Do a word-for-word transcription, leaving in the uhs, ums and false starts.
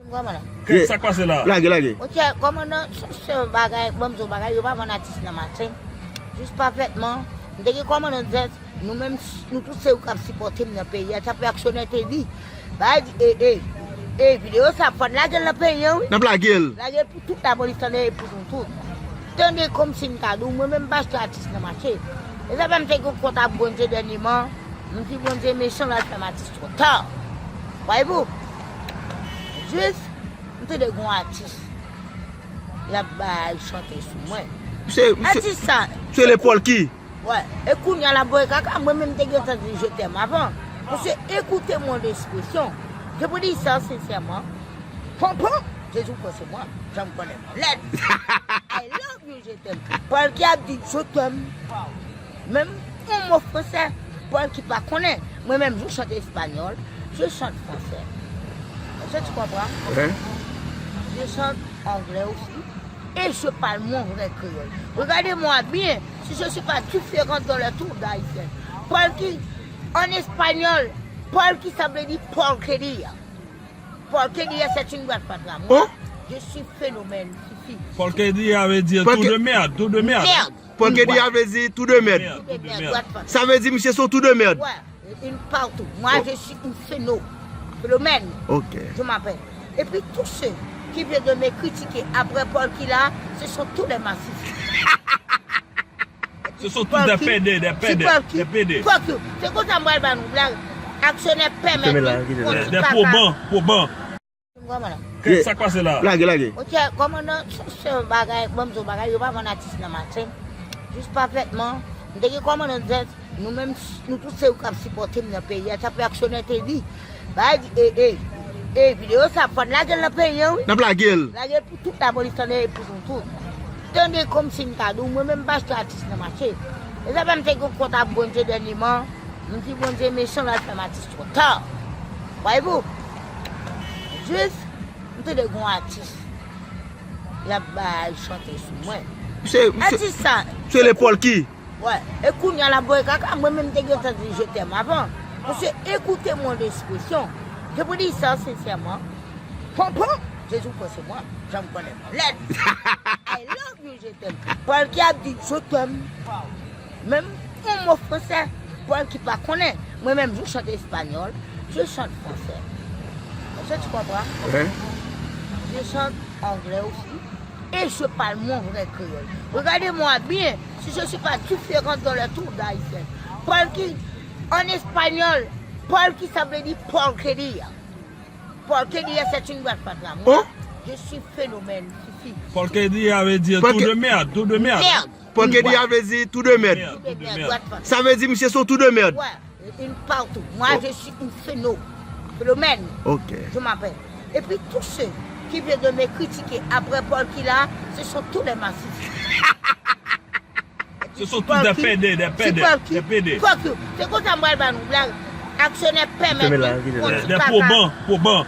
Kòmandan. Kè, sa k pase la? Lage, lage. Ok, kòmandan, se, se yon bagay, ban m di w bagay, yo pa vann atis nan mache. Jis pafètman, m te gen kòmandan Zès, nou menm, nou tout se ou k ap sipòte m nan peyi a, sa fè aksyonè te di. Bay, e, e, e, videyo sa, fò n lage l nan peyi an, wi. N ap lage l. Lage l pou tout lapolis tande e pou nou tout. Tande kòmsi m ta di w, mwen menm m pa achte atis nan mache. E sa fè m te gen kont ak Bondye dènyeman, m di Bondye mechan l al fè m atis twò ta. Wayvou. Jis, m tande gon atis. L ap bay chante sou mwen. Misye, misye, atis sa, misye le Polky. Wè, e kounye a l ap voye kaka, mwen menm te gentan di je t'aime avan. Paske écoutez mon expression. Je vous dis ça sincèrement. Pon, pon, Jezi pran sou mwen, jan m konnen mwen lèd. I love you, je t'aime. Polky ap di je t'aime. Menm yon mo fransè, Polky pa konnen. Mwen menm, je chante espanyòl, je chante fransè. Est-ce que tu comprends? Hein? Je chante anglais aussi. Et je parle mon vrai créole. Regardez-moi bien, si je suis pas différente dans le tour d'Haïtienne. Polky, en espagnol, Polky, ça veut dire porquería. Porquería, c'est une boîte fatra. Moi, je suis phénomène, fifi. Porquería veut dire tout de merde, tout de merde. Merde. Porquería veut dire tout de merde. Tout de merde, boîte fatra. Ça veut dire, monsieur, sont tout de merde. Ouais. Une partout. Moi, je suis un phéno-, phénomène. Ok. Je m'appelle. Et puis, tous ceux qui viennent de me critiquer après Polky là, ce sont tous des massifs. Ce sont tous des pédés, des pédés, des pédés. Fuck you. Se konsa m pral ba nou blag. Aksyonè pèmèt li konti kaka. Des, des faux bancs, faux bancs. Kòmandan. Kè, sa k pase la? Lage, lage. Ok, kòmandan, se, se yon bagay, ban m di w bagay, yo pa vann atis nan mache. Jis pafètman, m te gen kòmandan Zès, nou menm, nou tout se ou k ap sipòte m nan peyi a, sa fè aksyonè te di. Bay, e, e, e, videyo sa, fò n lage l nan peyi an, wi. N ap lage l. Lage l pou tout lapolis tande e pou nou tout. Tande kòmsi m ta di w, mwen menm m pa achte atis nan mache. E sa fè m te gen kont ak Bondye dènyeman. M di Bondye mechan l al fè m atis twò ta. Wayvou. Jis, m tande gon atis. L ap bay chante sou mwen. Misye, misye, atis sa, misye le Polky. Wè, e kounye a l ap voye kaka, mwen menm m te gentan di je t'aime avan. Misye, écoutez mon expression. Je vous dis ça sincèrement. Pon, pon, Jezi pran sou mwen, jan m konnen mwen lèd. I love you, je t'aime. Polky ap di je t'aime. Menm yon mo fransè, Polky pa konnen. Mwen menm, je chante espanyòl, je chante fransè. Est-ce que tu comprends? Hein? Je chante anglais aussi. Et je parle mon vrai créole. Regardez-moi bien, si je suis pas différente dans le tour d'Haïtienne. Polky, en espagnol, Polky, ça veut dire porquería. Porquería, c'est une boîte fatra. Moi, je suis phénomène, fifi. Porquería veut dire tout de merde, tout de merde. Merde. Porquería veut dire tout de merde. Merde, tout de merde. Boîte fatra. Ça veut dire, monsieur, sont tout de merde. Ouais, une partout. Moi, je suis un phéno-, phénomène. Ok. Je m'appelle. Et puis, tous ceux qui viennent de me critiquer après Polky là, ce sont tous des massifs. Ce sont tous des pédés, des pédés, des pédés. Fuck you. Se konsa m pral ba nou blag. Aksyonè pèmèt li konti kaka. Des faux bancs, faux bancs.